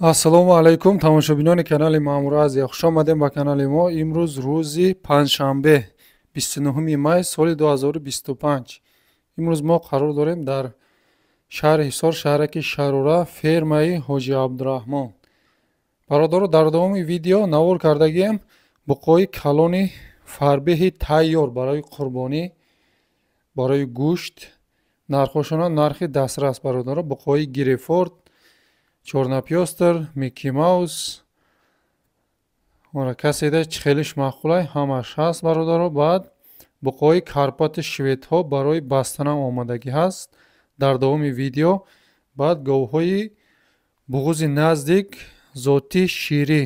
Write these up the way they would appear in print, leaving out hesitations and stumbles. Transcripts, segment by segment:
Ассалому алайкум тамошобинони канали Маъмур Азия, хуш омадем ба канали мо. Имрӯз рӯзи панҷшанбе, 29 май соли 2025. Имрӯз мо қарор дорем дар шаҳри Ҳисор, шаҳраки Шарора, фермаи Ҳоҷи Абдураҳмон. Бародаро, дар давоми видео навор кардагием буқои калони фарбеҳи тайёр барои қурбонӣ, барои гӯшт. Нархошона нархи дастрас бародаро, буқои Гирефорд, чорнапёстр, Микки Маус. Ора каседа чӣ хелиш маъқулай, ҳамаш ҳаст бародаро. Баъд буқои Карпати шведҳо барои бастанам омадагӣ ҳаст дар давоми видео. Баъд говҳои буғузи наздик зотӣ ширӣ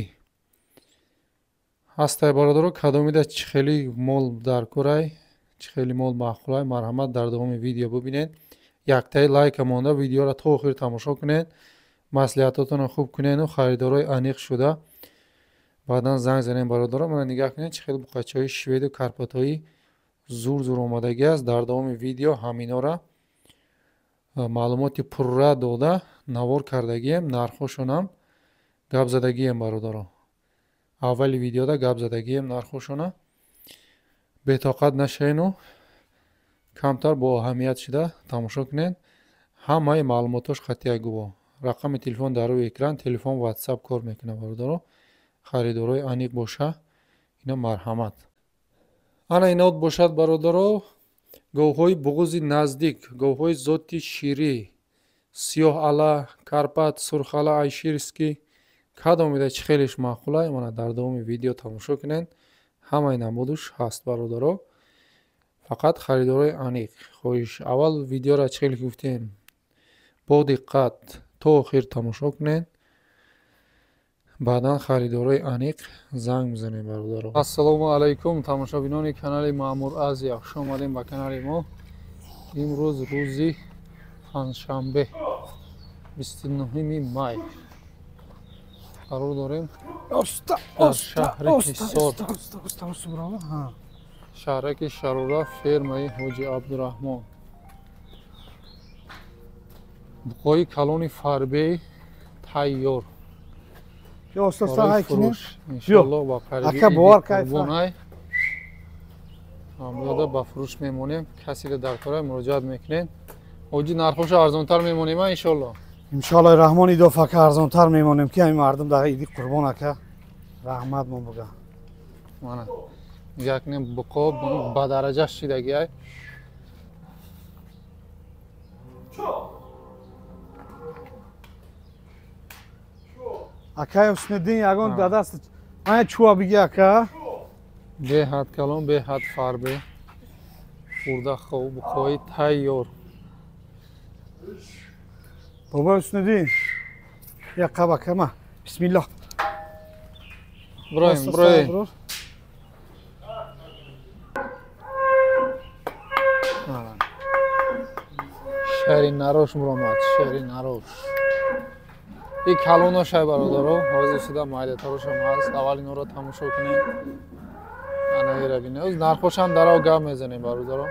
ҳастай бародаро. Кадомида чӣ хели мол дар курай, чӣ хели мол маъқулай, марҳамат дар давоми видео бибинед. Яктаи лайка монда видеоро то охир тамошо кунед, маслиҳатотонро хуб кунену харидорои аниқ шуда баъдан занг занем бародаро. Мана нигаҳ кунед, чӣ хел буқачаҳои шведу карпатҳои зур зур омадагӣ аст. Дар давоми видео ҳаминора маълумоти пурра дода навор кардагием, нархҳошонам гап задагием бародаро. Аввали видеода гап задагием нархҳошона. Бетоқат нашавену камтар бо аҳамият шуда тамошо кунед. Ҳамаи маълумотош қатъия гуво. Рақами телефон дар рӯи экран, телефон WhatsApp кор мекунад бародаро. Харидорои аниқ боша, ина марҳамат. Ана инот бошад бародаро, говҳои буғузи наздик, говҳои зоти ширӣ, сиёҳ ала, карпат, сурхала, айширский. Кадомида чӣ хелиш маъқулай, мана дар давоми видео тамошо кунед. Ҳамаи намудуш ҳаст бародаро. Фақат харидорои аниқ хоҳиш. Аввал видеоро чӣ хеле гуфтем, бо диққат то охир тамошо кунед. Баъдан харидорои аниқ занг мезанем бародаро. Ассалому алайкум тамошобинони канали Маъмур Азия, хуш омадем ба канали мо. Имрӯз рӯзи панҷшанбе, 29 май. Қарор дорем дар шаҳри Ҳисор, шаҳраки Шарора, фермаи Ҳоҷи Абдураҳмон. Буқои калони фарбеҳ тайёр барои фурӯш. Иншоаллоҳ ба қариби қурбонай ҳамёда ба фурӯш мемонем. Касида дар кора муроҷиат мекунед. Ҳоҷи, нархошо арзонтар мемонем, иншоаллоҳ. Иншоаллоҳ раҳмон идофа ака арзонтар мемонем, ки ҳамин мардум дар иди қурбон ака раҳмат мо буга. Мана нигоҳ кунем, буқо ба дараҷа шидагиай. Акай Ҳусниддин ягон дадаст ман чуа биги ака. Беҳад калон, беҳад фарбе, хурда хоб, буқои тайёр. Бобо Ҳусниддин як қаб ака ма. Бисмиллоҳ. Броем, броем. Шери нарош муромад, шери нарош. И калоношай бародаро, ҳозир шуда майдатарошам ҳаст. Аввал инора тамошо кунед. Ана ира бинед. Оз нархошам дарав гап мезанем бародаро.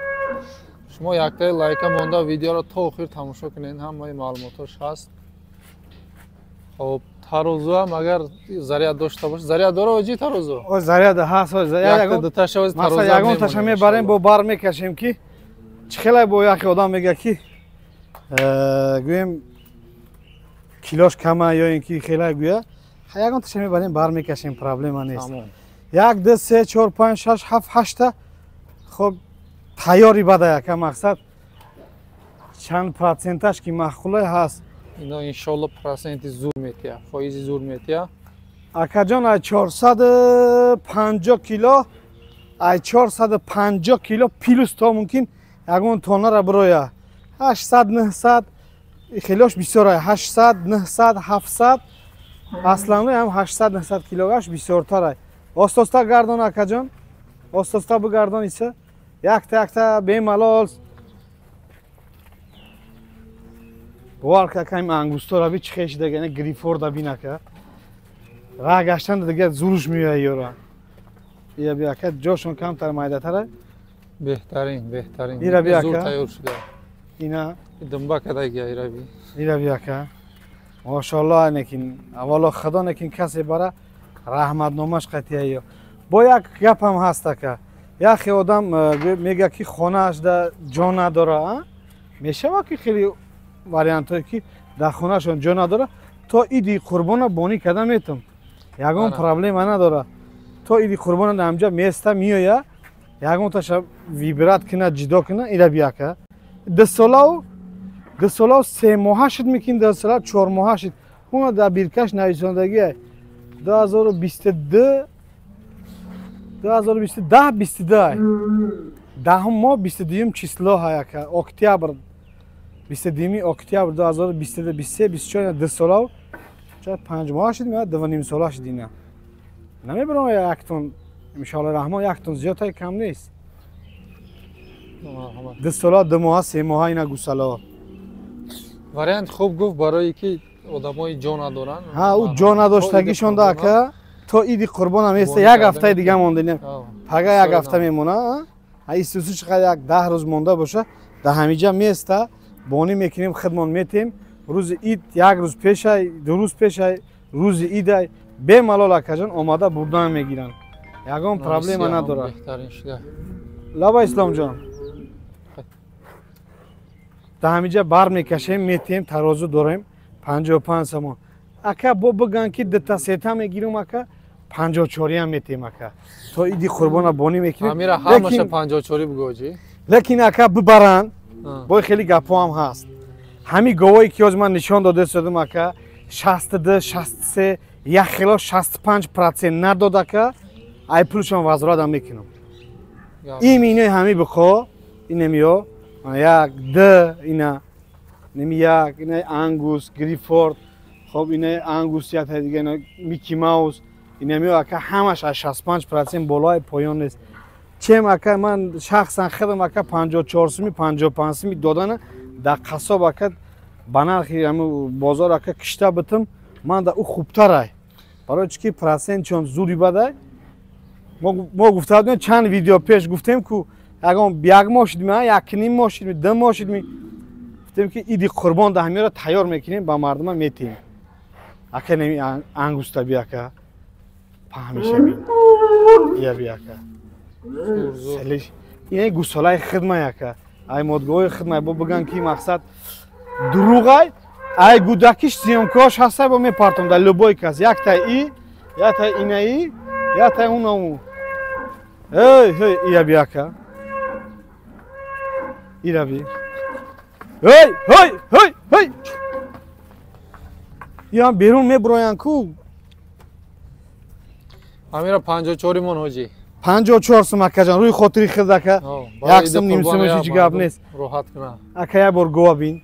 Шумо яктаи лайка монда видеоро то охир тамошо кунед, ҳамаи маълумотош ҳаст. Хоб, тарозуам агар заряд дошта бошад, заряд дора оҷи тарозу? О, заряд ҳаст, о, заряд. Дуташа оз тарозу. Ягон таша мебарем, бо бар мекашем ки чӣ хелай бо яке одам мега ки гӯем килош кама ё ин ки хелай гӯя, ягон таша мебарем, бар мекашем, проблема нест. 1 2 3 4 5 6 7 8 хоб тайёри бада яка мақсад чанд проценташ ки маъқулай ҳаст. Ино иншоалло проценти зур метия, фоизи зур метия. Акаҷон, ай 450 кило, ай 450 кило плюс то мумкин ягон тоннара бироя. 800 900 хелош бисёр, 800 900 700 аслан ҳам 800 900 килогаш бисёртар. Остоста гардон акаҷон, остоста бигардон иса. Якта якта бемалол. Бовар ка кайм ангустора би чӣ хеш дага, грифорда бинака. Ра гаштан дига зуруш меояд ёра. Ия би ака ҷошон камтар майдатара. Беҳтарин, беҳтарин. Ира би ака. Зур тайёр шуда. Ина думба кадагия ира би. Ира би ака. Мошаллоҳ, некин аввало худо некин касе бара раҳматномаш қатия. Бо як гапам ҳаст ака. Яхе одам мега ки хонааш да ҷо надора, мешава ки хеле вариантҳое ки дар хонаашон ҷо надора, то иди қурбона бонӣ карда метам. Ягон проблема надора. То иди қурбона дар ҳамҷа места меоя, ягон таша вибрат кина, ҷидо кина, ира бияка. Дусолаву 3 моҳа шуд мекин, 2 сола 4 моҳа шуд. Уна дар биркаш нависондагӣ 2022 2022 22 даҳум моҳ 22 число ҳаяка октябр 22 октябр 2022 23 24 2 сола 5 моҳа шуд, 2.5 сола шуд. Ина намебарам яктон, иншоаллоҳ раҳмон яктон зиёдтай кам нест. 2 сола 2 моҳа 3 моҳа ина гусалаҳо. Вариант хуб гуфт барои ки одамои ҷо надоранд. Ҳа, ӯ ҷо надоштагишонда ака то иди қурбон ҳам еста як ҳафтаи дига монда. Пага як ҳафта мемона, а истусу чиқадр як 10 рӯз монда боша, дар ҳамиҷа места, бонӣ мекунем, хидмон метем. Рӯзи ид як рӯз пешай, 2 рӯз пешай, рӯзи идай бемалол акаҷон омада бурдан мегиранд. Ягон проблема надорад. Лаба Исломҷон. Дар ҳамиҷа бар мекашем, метем, тарозу дорем 55 сомон. Ака бо биган ки дута сета мегирам ака 54-ям метем ака. То иди қурбона бонӣ мекунем. Амира ҳамаша 54 бугоҷи. Лекин ака бибаранд, бо хеле гапҳо ҳам ҳаст. Ҳами говое ки ҳозир ман нишон дода истодам ака 62, 63, як хело 65% надод ака, ай пулшон возвратам мекунам. Им инои ҳами биқо, инамиё як, д, ина, неми як, ина Ангус, Грифорд, хоб ина Ангус, як дига, ина Микки Маус, инамиё ака ҳамаш аз 65% болои поён нест. Чем ака ман шахсан худам ака 54 суми, 55 суми додана дар қассоб ака ба нархи ҳамин бозор ака кишта битам, ман да ӯ хубтарай. Барои чӣ ки процент чон зуди бадай. Мо гуфта будем чанд видео пеш гуфтем ку ягон як моҳ шудми, як ним моҳ шудми, 2 моҳ шудми, гуфтем ки иди қурбон да ҳамиро тайёр мекунем, ба мардума метиҳем. Ака неми ангуста би ака паҳмиша би, ия би ака ина гусолаи хидмай ака, ай модгоҳои хидмай. Бо биган ки мақсад дурӯғай, ай гудакиш съёмкаош ҳастай, бо мепартом дар любой кас, яктай и, яктай инаи, яктай унау. Эй, эй, ия би ака, ираби. Эй, эй, эй, эй! Иам берун меброянд ку. Амира 54 мон ҳоҷӣ. 54 сум акаҷон, рӯи хотири худ ака. Як сум ним сум ҳеҷ гап нест. Роҳат куна. Ака як бор гова бин.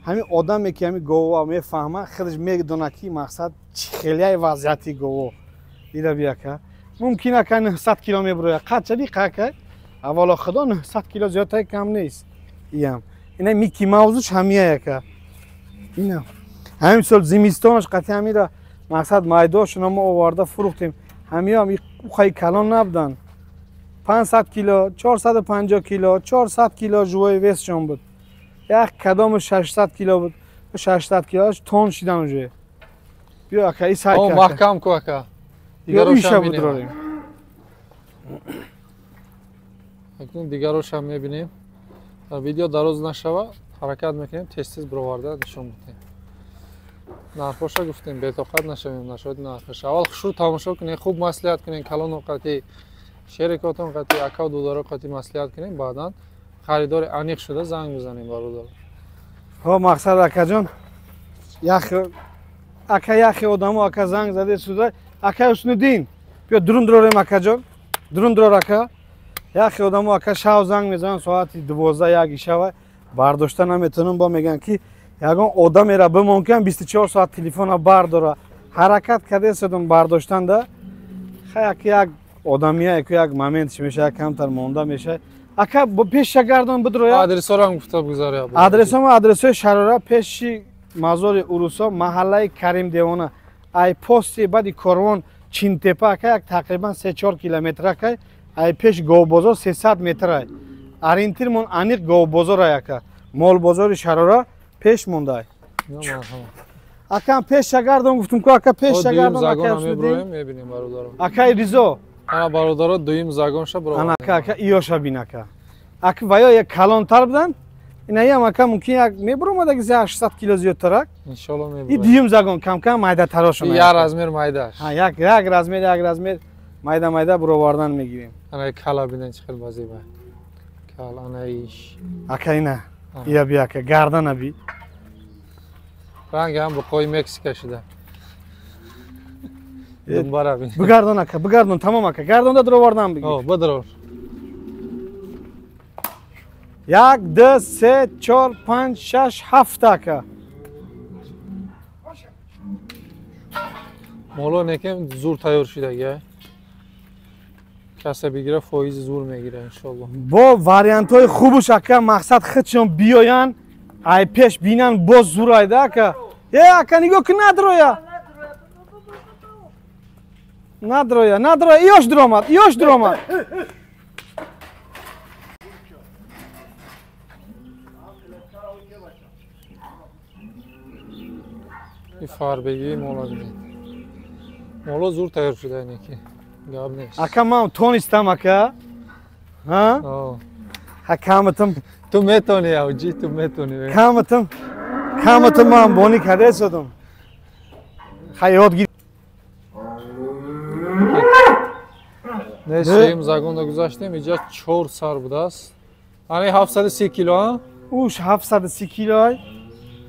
Ҳамин одаме ки ҳамин гова мефаҳма, худаш медона ки мақсад чӣ хелияи вазъияти гово. Ираби ака. Мумкин ака 900 кило меброяд. Қадча би ака? Аввало худо 900 кило зиёдтай кам нест. Иам. Ина Микки Маузуш ҳамия яка. Ина. Ҳамин сол зимистонаш қатъи ҳамира мақсад майдошуна мо оварда фурӯхтем. Ҳамиям ухай калон набуданд. 500 кило, 450 кило, 400 кило живой весшон буд. Як кадому 600 кило буд. 600 килош тон шидан уже. Биё ака, и сай ка. Маҳкам ку ака. Дигарошам бинем. Акнун дигарошам мебинем. Видео дароз нашава, ҳаракат мекунем, тез-тез бироварда нишон бидем. Нархоша гуфтем, бетоқат нашавем, нашавед нархоша. Аввал хушрӯ тамошо кунем, хуб маслиҳат кунем, калоно қатӣ, шерикотон қатӣ, акав дударо қатӣ маслиҳат кунем, баъдан харидори аниқ шуда занг бизанем бародар. Ҳо, мақсад акаҷон, ака яхе одамо ака занг заде суда, ака Ҳусниддин, биё дурун дурорем акаҷон, дурун дурор ака. Яхе одамо ака шав занг мезананд соати 12-1 шава, бардошта наметонам, бо мегӯянд ки ягон одамеро бимон ки 24 соат телефона бардора. Ҳаракат карда истодам бардоштанда, хай ака як одамия, як моментш мешава, камтар монда мешава. Ака пеша гардон бидроя. Адресҳоро гуфта бигзаря. Адресҳо, адресҳои Шарора пеши мазори Урусо, маҳаллаи Карим Девона. Ай пости баъди корвон Чинтепа ака як тақрибан 3-4 километр ака, ай пеш говбозор 300 метр ай. Ориентирмон аниқ говбозор ай ака. Молбозори Шарора пеш мондай. Акам пеша гардон гуфтум ку ака пеша гардон ака меброем мебинем бародаро. Акай Ризо. Ана бародаро дуюм загонша бро. Ана ака ака иёша бин ака. Ак ваё як калонтар будан. Инаям ака мумкин як мебуромадаги 800 кило зиёдтарак. Иншалло мебурад. И дуюм загон кам-кам майдатарошон. Як размер майдаш. Ҳа, як размер, як размер майда майда буровардан мегирем. Ана кала бинен чӣ хел базиба. Кал ана иш. Ака ина. Ия би ака гардана би. Ранги ҳам буқои Мексика шуда. Думбара бин. Бигардон ака, бигардон, тамом ака. Гардонда дуровардан бигир. О, бидрор. 1, 2, 3, 4, 5, 6, 7 ака. Моло некем зур тайёр шудаги. Касе бигира фоизи зур мегира иншалло. Бо вариантҳои хубуш ака, мақсад худшон биёянд, ай пеш бинанд боз зур айда ака. Э ака нигоҳ кун надроя. Надроя, надроя, иёш дуромад, иёш дуромад. И фарбегии мола бинед. Моло зур тайёр шуда инеки. Гап нест. Ака ман тонистам ака. Ҳа? Ҳа каматам. Ту метони авҷи, ту метони. Каматам. Каматам ман бони карда истодам. Ха ёд гир. Не сеюм загонда гузаштем, иҷа 4 сар будааст. Ани 730 кило, а? Уш 730 кило.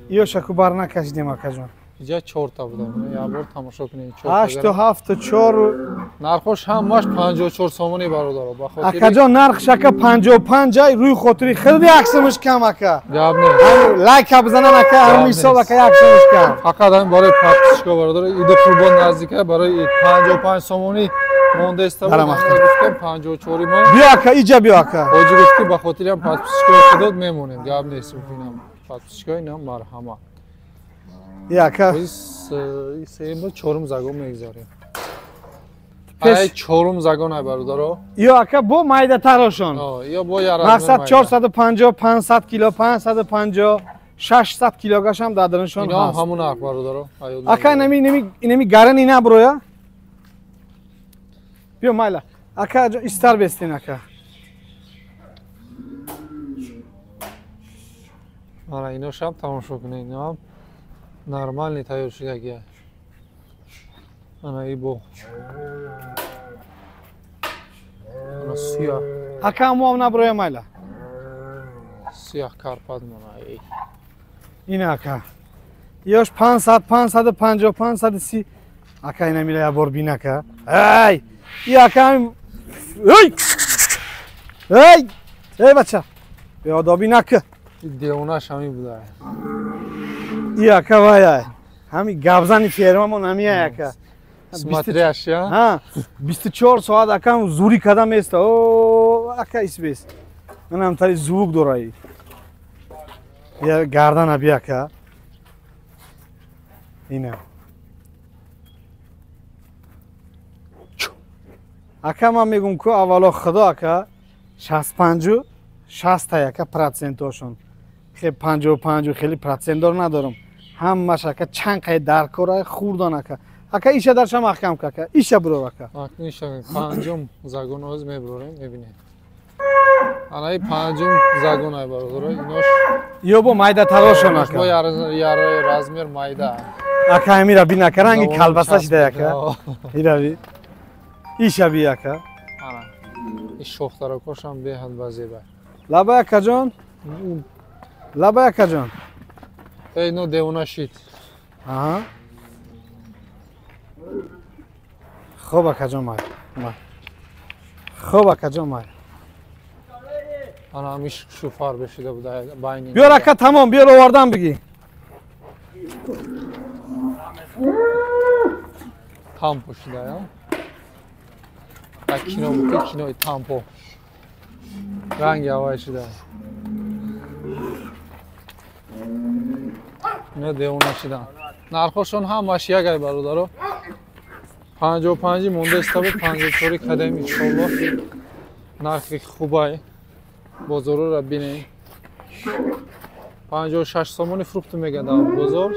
Иёша ку бар накашидем акаҷон. Иҷа 4 та буда. Як бор тамошо кунед. 8 7 4. Нархош ҳамаш 54 сомонӣ бародаро. Ба хотири акаҷон нархш ака 55 ай рӯи хотири хеле як сомаш кам ака. Гап нест. Лайка бизанан ака, ҳам ҳисоб ака як сомаш кам. Фақат ҳамин барои подписчика бародаро иди қурбон наздика барои 55 сомонӣ мондаиста буд. Гуфтам 54 мо. Биё ака, иҷа биё ака. Ҳоҷӣ гуфт ки ба хотири ҳам подписчикаи худот мемонем. Гап нест. Инам подписчикаи инам марҳамат. Яка. Сеюм чорум загон мегзарем. Ай чорум загон ай бародаро. Ё ака бо майдатарошон. Ё бо яра. Мақсад 450, 500 кило, 550, 600 килогашам дадриншон ҳаст. Ино ҳамун нарх бародаро. Ака инами гарани наброя. Биё майла. Ака истар бестин ака. Ана иношам тамошо кунед, иноам нормальный тайёр шудаги. Ана ибо. Ана сиёҳ. Ака амуам наброя майла. Сиёҳ карпат мона. Ина ака. Ёш 500, 550, 530. Ака ина мила я бор бин ака. Ай! И ака эй! Эй! Эй бача. Беодобӣ нака. Девонаш ҳамин буда. И ака вай ай. Ҳами гапзани фермамон ҳами ай ака. Смотряш, я? Ҳа, 24 соат акам зури када места. О, ака исбес. Манам тари звук дораи. Я гардана би ака. Ина. Ака ман мегум ку аввало худо ака 65 60 ака процентошон. Хе 55 хеле процентдор надорам. Ҳамаш ака чанд қай даркора хурдан ака. Ака иша дарша маҳкам ака. Иша бурор ака. Акну иша панҷум загон оз мебурорем, мебинед. Ана и панҷум загон ай бародаро, инош ё бо майда тарошон ака. Бо яр размер майда. Ака амира бин ака ранги калбаса шида ака. Ира би. Иша би ака. Ана. И шохтаракошам беҳад базеба. Лаба акаҷон. Лаба акаҷон. Эй, ну девона шид. Аҳа. Хоб акаҷон май. Хоб акаҷон май. Ана ҳамиш шуфар бешида буда байни. Биёр ака тамом, биёр овардан бигӣ. Тампо шида, я? Як кино буд, кинои тампо. Ранги ҳавай шида. Ино девона шидан. Нархошон ҳамаш як ай бародаро. 55 мондаиста буд, 54 кадем иншоллоҳ. Нархи хубай. Бозорро бинед. 56 сомони фрукт мега дар бозор.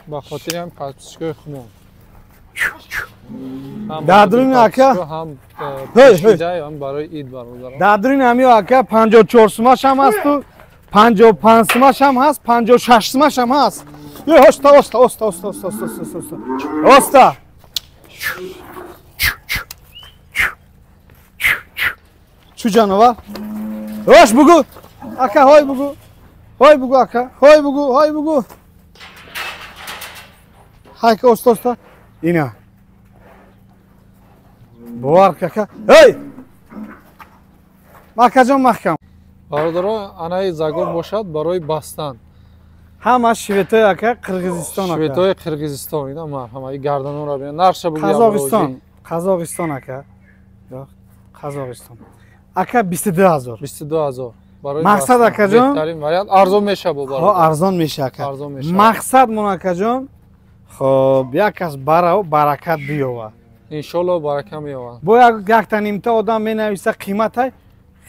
Ба хотири ҳам подписчикои хумон. Дар дуруни ака ҳам ҳам барои ид бародарон. Дар дуруни ҳамиё ака 54 сумаш ҳам ҳасту 55 сумаш ҳам ҳаст, 56 сумаш ҳам ҳаст. Ё оста оста оста оста оста оста оста оста. Оста. Чу ҷанова? Ош бугу. Ака ҳой бугу. Ҳой бугу ака. Ҳой бугу, ҳой бугу. Ҳайка оста оста. Ина. Бовар кака. Эй! Макаҷон маҳкам. Бародаро, анаи загон бошад барои бастан. Ҳама шветои ака Қирғизистон ака. Шветои Қирғизистон ина марҳама, и гарданонро бинед. Нархша бугу. Қазоқистон, Қазоқистон ака. Қазоқистон. Ака 22000. 22000. Барои мақсад акаҷон беҳтарин вариант арзон мешавад бо бародар. Ҳо, арзон мешавад ака. Арзон мешавад. Мақсад мон акаҷон, хоб як кас барав баракат биёвад. Иншоллоҳ барака меёвад. Бо якта нимта одам менависа қиматай,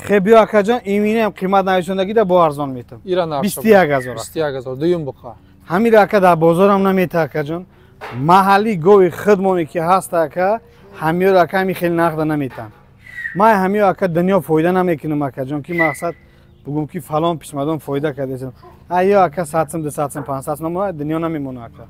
хе биё акаҷон, иминам қимат нависондагида бо арзон метам. Ира нарх 21000. 21000 дуюм буқа. Ҳамира ака дар бозорам намета акаҷон. Маҳалли гови худмоне ки ҳаст ака, ҳамиёро ака ҳами хеле нақда наметам. Ман ҳамиё ака дунё фоида намекунам акаҷон, ки мақсад бугум ки фалон писмадон фоида кардесам. Айё ака 100 сум, 200 сум, 500 сум намона, дунё намемона ака.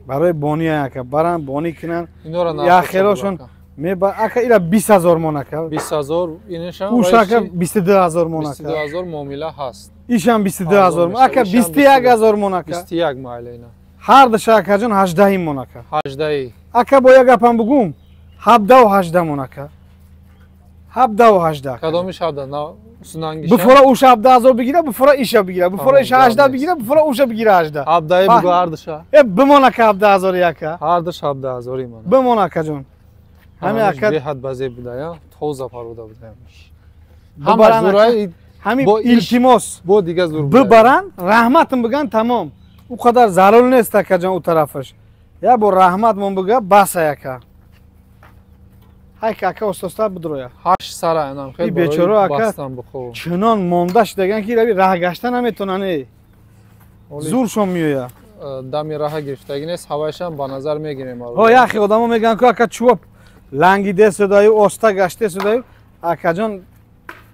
Барои бони ака баран бони кунан. Я хелошон меба ака ира 20000 мон ака. 20000 инашам уш ака 22000 мон ака. 22000 муомила ҳаст. Ишам 22000 ака, 21000 мон ака. 21 майла ина. Ҳар душа акаҷон 18 мон ака. 18. Ака бо як гапам бугум 17 ва 18 мон ака. 17 ва 18. Кадомиш 17? На сунангиша. Буфора уш 17000 бигира, буфора иша бигира, буфора иша 18 бигира, буфора уша бигира 18. 17 бугу ҳар душа. Э бимон ака 17000 яка. Ҳар душ 17000 имон. Бимон акаҷон. Ҳами ака беҳад базе буда, я тоза паруда буда. Ҳама зурай ҳами илтимос бо дига зур. Бибаран, раҳматым биган тамом. У қадар зарур нест акаҷон у тарафаш. Я бо раҳмат мон бига баса яка. Ҳайка ака остоста бидроя. 8 сара анам хел бечора ака чунон монда шудаган ки раби раҳ гашта наметонан. Зуршон меояд. Дами раҳа гирифтагӣ нест, ҳавайшам ба назар мегирем. Ҳо, яхе одамо мегӯянд ку ака чӯб лангиде судаю, оста гаште судаю. Акаҷон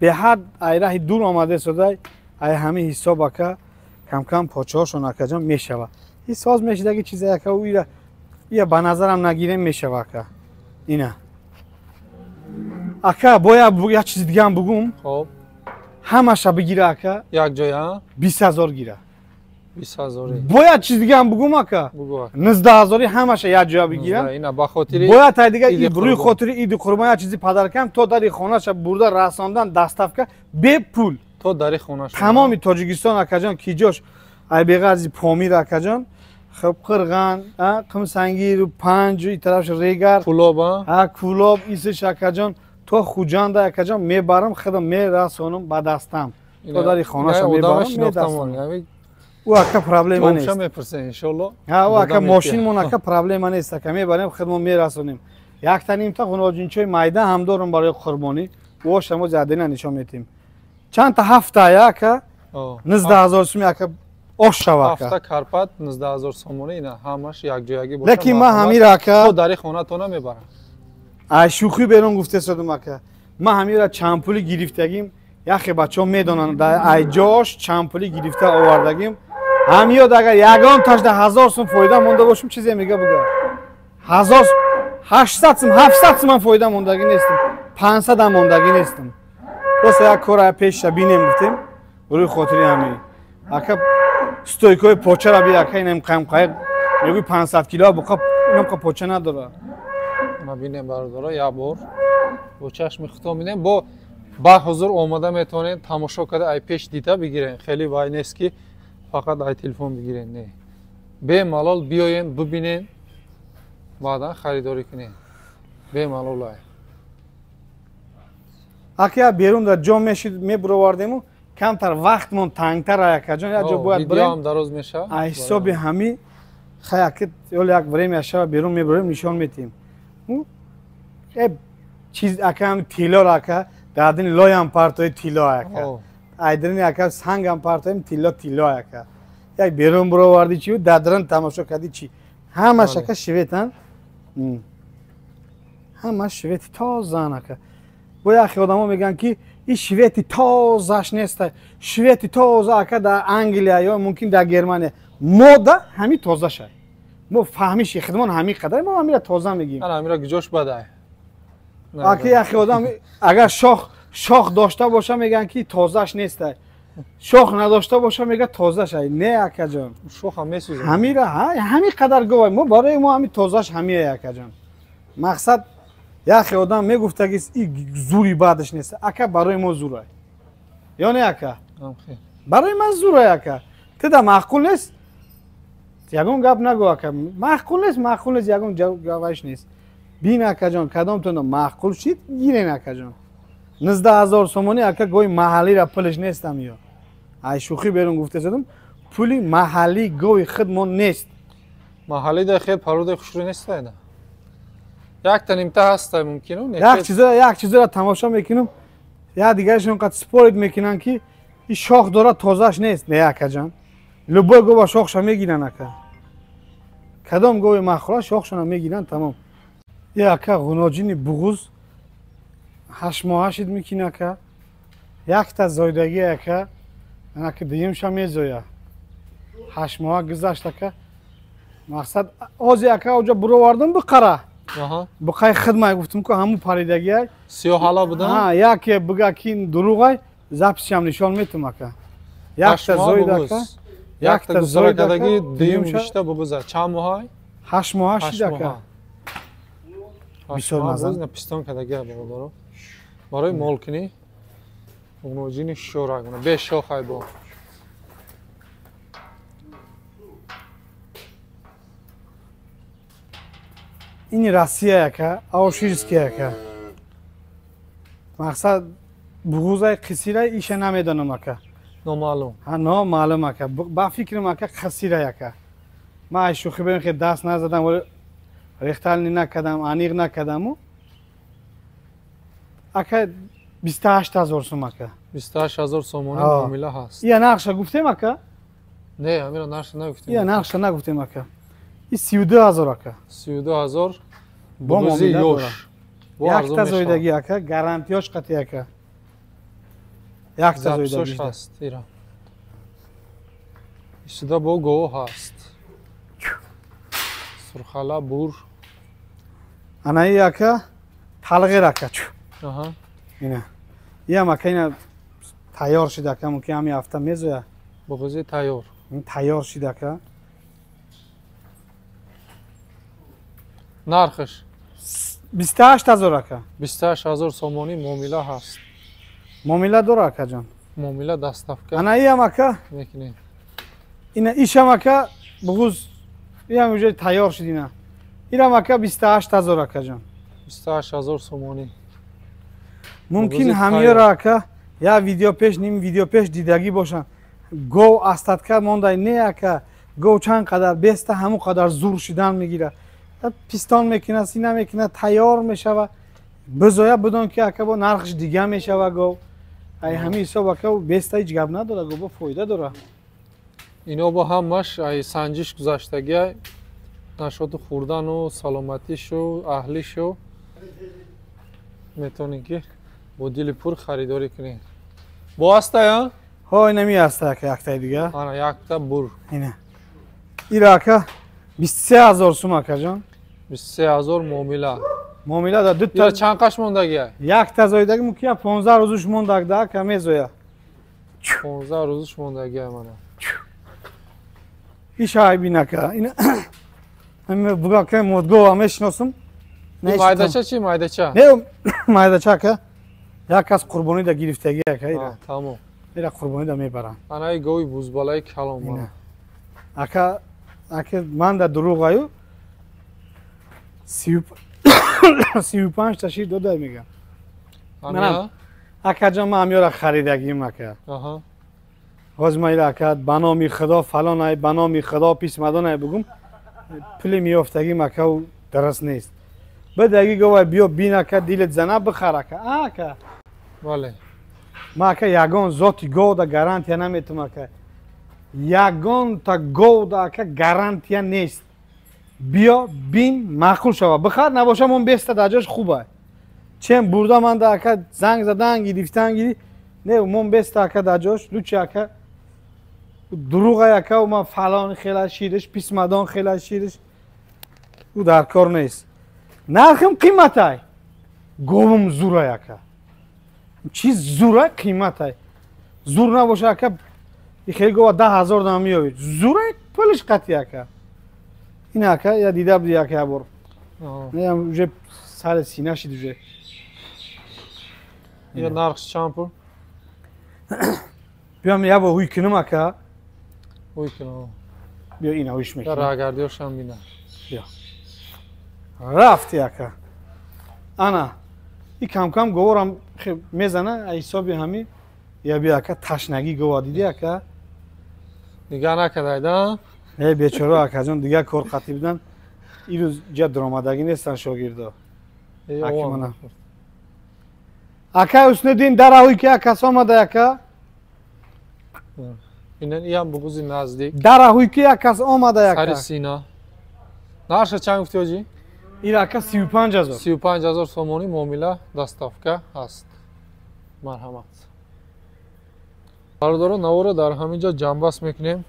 беҳад ай раҳи дур омаде судай, ай ҳами ҳисоб ака камкам почаҳошон акаҷон мешавад. Ҳис соз мешидаги чизе ака, ия ба назарам нагирем мешава ака. Ина. Ака бояд як чизи дигаам бугум. Хоб. Ҳамаша бигира ака. Як ҷоя? 20000 гира. 20000. Бояд чизи дигаам бугум ака. 19000 ҳамаша як ҷоя бигира. Ина ба хотири бояд ай дига рӯи хотири иди қурбон як чизи падаркам то дари хонаша бурда расондан доставка бепул. То дари хонаша. Тамоми Тоҷикистон акаҷон ки ҷош ай беғарзи Помир акаҷон, хуб Қирған, Қумсангир, Панҷ, и тарафш Регар, Кулоб, а Кулоб, исиш акаҷон то Хуҷанда акаҷон мебарам, худам мерасонам ба дастам. То дари хонаша мебарам, медастам. У ака проблема нест. Мепурсем иншоллоҳ. Ҳа, у ака мошинмон ака проблема нест ака, мебарем худмон мерасонем. Якта нимта хуноҷинчои майда ҳам дорам барои қурбонӣ. Уоша мо задина нишон метем. Чанд та ҳафта ака 19000 суми ака ош шава ака. Ҳафта карпат 19000 сомонӣ ина ҳамаш якҷоягӣ бошад. Лекин ман ҳамира ака то дари хонатона мебарам. Ай шӯхӣ берун гуфте содум ака. Ман ҳамира чанд пули гирифтагим, яхе бачаҳо медонанд, ай ҷош чанд пули гирифта овардагим. Ҳамиёд агар ягон ташда 1000 сум фоида монда бошум, чизе мега буга. 1000 800 сум, 700 сум ман фоида мондагӣ нестам. 500 ҳам мондагӣ нестам. Просто як кора пешша бинем гуфтем, рӯи хотири ҳами. Ака стойкои почара би ака инам қайм-қайқ мегӯй 500 кило буқа инам поча надора. Ма бинем бародаро, як бор бо чашми худтон бинем, бо ба ҳузур омада метавонед тамошо карда ай пеш дида бигирен. Хеле вай нест ки фақат ай телефон бигирен, не. Бемалол биёен, бибинен, баъдан харидорӣ кунен. Бемалол ай. Ака берун дар ҷо мешид мебуровардему, камтар вақтмон тангтар акаҷон, як ҷо бояд бирем. Видеоам дароз мешавад. Ай ҳисоби ҳами хай ака ёл як время шава берун мебурем, нишон метиҳем. Чиз ака ҳам тилло ака, дар дини лоям партои тилло ака. Ай дини ака сангам партоем тилло тилло ака. Як берун буроварди чи дадран тамошо кардӣ чи. Ҳамаш ака шветан. Ҳамаш швети тозаан ака. Бо яхе одамо мегӯянд ки ин швети тозаш нест. Швети тоза ака дар Англия ё мумкин дар Германия. Мода ҳами тозашай. Мо фаҳмиши хидмон ҳами қадар мо ҳамира тоза мегӯем. Ана ҳамира гиҷош бадай. Ака яхе одам агар шох дошта боша мегӯянд ки тозаш нест. Шох надошта боша мега тозашай. Не акаҷон. Шох ҳам месӯзад. Ҳамира ҳами қадар говай. Мо барои мо ҳами тозаш ҳамия акаҷон. Мақсад яхе одам мегуфтаги и зури бадаш нест. Ака барои мо зурай. Ё не ака? Барои ман зурай ака. Ту да маъқул нест? Ягон гап нагӯ ака. Маъқул нест, маъқул нест, ягон гапаш нест. Бин акаҷон, кадомтон маъқул шид, гирен акаҷон. 19,000 сомонӣ ака гои маҳаллиро пулаш нестам ё. Ай шӯхӣ берун гуфта задам, пули маҳаллӣ гои худмон нест. Маҳаллӣ да хел пародаи хушрӯ нест айна. Якта нимта ҳаста мумкину? Як чизоро тамошо мекунам, як дигарашон қад спорит мекунанд ки ин шох дора тозаш нест. Не акаҷон. Любой гова шохша мегиранд ака. Кадом гови маъқула шохшона мегиранд тамом. Е ака ғуноҷини буғуз 8 моҳа шид мекин ака. Якта зойдагӣ ака. Анаки дуюмша мезоя. 8 моҳа гузашт ака. Мақсад ози ака оҷа буровардам биқара. Буқай хидмай гуфтам ку ҳамун паридагиай. Сиёҳала будан? Ҳа, яке бига ки дурӯғай, записшам нишон метум ака. Якта зоид ака. Якта гузаракадаги дуюм бишта буғуза. Чанд моҳай? 8 моҳа шид ака. Бисёр маза. Пистон кадаги бародаро. Барои молкунӣ ғуноҷини шӯрак беш шохай бо. Ин Россия ака, Ауширский ака. Мақсад буғузай қисирай иша намедонам ака. Номаълум. Ҳа, номаълум ака. Ба фикрам ака қисирай ака. Ман ай шӯхӣ берун хе даст назадам, вале рехтални накардам, аниқ накардаму. Ака 28,000 сум ака. 28,000 сомонӣ муомила ҳаст. Ия нақша гуфтем ака? Не, ҳамира нақша нагуфтем. Ия нақша нагуфтем ака. И 32,000 ака. 32,000 буғузи ёш. Якта зойдагӣ ака, гарантиёш қатъи ака. Якта зойдагӣ ҳаст ира. Исуда бо гоҳ ҳаст. Сурхала бур. Анаи ака талғир ака. Ина. Иам ака ина тайёр шид ака, мумкин ҳами ҳафта мезоя. Буғузи тайёр. Тайёр шид ака. Нархаш 28,000 ака. 28,000 сомонӣ муомила ҳаст. Муомила дора акаҷон. Муомила доставка. Ана иам ака мекунем. Ина ишам ака буғуз иам уже тайёр шид ина. Ирам ака 28,000 акаҷон. 28,000 сомонӣ. Мумкин ҳамёра ака я видео пеш ним видео пеш дидагӣ бошанд. Гов астатка мондай не ака. Гов чанд қадар беста ҳамон қадар зур шидан мегирад. Пистон мекунад, сина мекунад, тайёр мешавад. Бизоя бидон ки ака бо нархш дига мешава гов. Ай ҳамин ҳисоб ака беста ҳеҷ гап надорад, гов бо фоида дорад. Ино бо ҳамаш ай санҷиш гузаштагӣ, нашоту хӯрдану саломатишу аҳлишу метавонед ки бо дили пур харидорӣ кунед. Бо ҳастая? Ҳо, инами ҳаста ака, яктаи дига. Ана якта бур. Ина. Ира ака 23,000 сум акаҷон. 23,000 муомила. Муомила да дута. Ира чанд қаш мондагия? Якта зоидаги мумкин 15 рӯзуш мондагда ака мезоя. 15 рӯзуш мондагия мана. Иш айбин ака. Ина ҳами буга ка модгова мешиносам. Майдача чи майдача? Не, майдача ака. Як кас қурбонӣ да гирифтагӣ ака ира. Тамом. Ира қурбонӣ да мебаранд. Анаи гови бузбалаи калон мана. Ака ака ман да дурӯғаю 35 та шир дода мегам. Манам акаҷон ман ҳамёра харидагим ака. Ҳозир ман ира ака ба номи худо фалон ай, ба номи худо писмадон ай бугум, пули меёфтагим ака дараст нест. Бадаги говай биё бин ака, дилет зана бихар ака. Ака. Бале. Ман ака ягон зоти гов да гарантия наметум ака. Ягонта говда ака гарантия нест. Биё бин, маъқул шава, бихар, набоша мон беста дар ҷош хуба. Чем бурда манда ака занг задан гирифтан гири не, мон беста ака дар ҷош лучи ака дурӯға ака, ман фалон хела шириш писмадон хела шириш ӯ дар кор нест. Нархим қиматай, говум зурай ака, чиз зурай, қиматай. Зур набоша ака, хеле гова 10 000 дам меёвид, зурай, пулиш қатъи ака. Ин ака я дида буди ака, я бор уже сари сина шид уже. Я нархш чанд пул? Биём я бо ҳуй кунам ака. Ҳуй кунам. Биё, ина ҳуйш мекунам. Рагардиёшам бина. Биё. Рафти ака. Ана и камкам говорам мезана, ҳисоби ҳами я би ака, ташнагӣ гова диди ака. Нигаҳ накардай да? Э, бечора акаҷон, дигар кор қатӣ будан. Ирӯз ҷа дуромадагӣ нестан шогирдо. Ака Ҳусниддин, дараҳуй ки акас омада ака. Иам буғузи наздик. Дараҳуй ки акас омада ака. Сари сина. Нарша чанд гуфти, ҳоҷӣ? Ир ака 35 000. 35 000 сомонӣ, муомила, доставка ҳаст. Марҳамат. Бародарон, наворо дар ҳамин ҷо ҷамъбаст мекунем.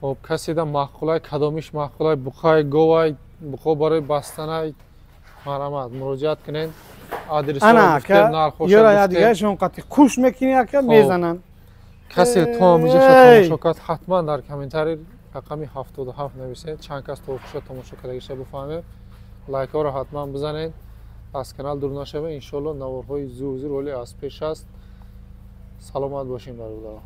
Хоб, каседа маъқулай, кадомиш маъқулай, буқай, говай, буқо барои бастанай, марҳамат, муроҷиат кунед. Ана ака, ёра ядигаршон қати куш мекунӣ ака, мезананд. Касе то ҳамиҷаша тамошо кард, ҳатман дар комментарий рақами 77 нависед, чанд кас то охиша тамошо кардагиша бифаҳмем. Лайкҳоро ҳатман бизанед, аз канал дур нашавед. Иншоалло, наворҳои зур зур ҳоле аз пеш аст. Саломат бошем, бародарон.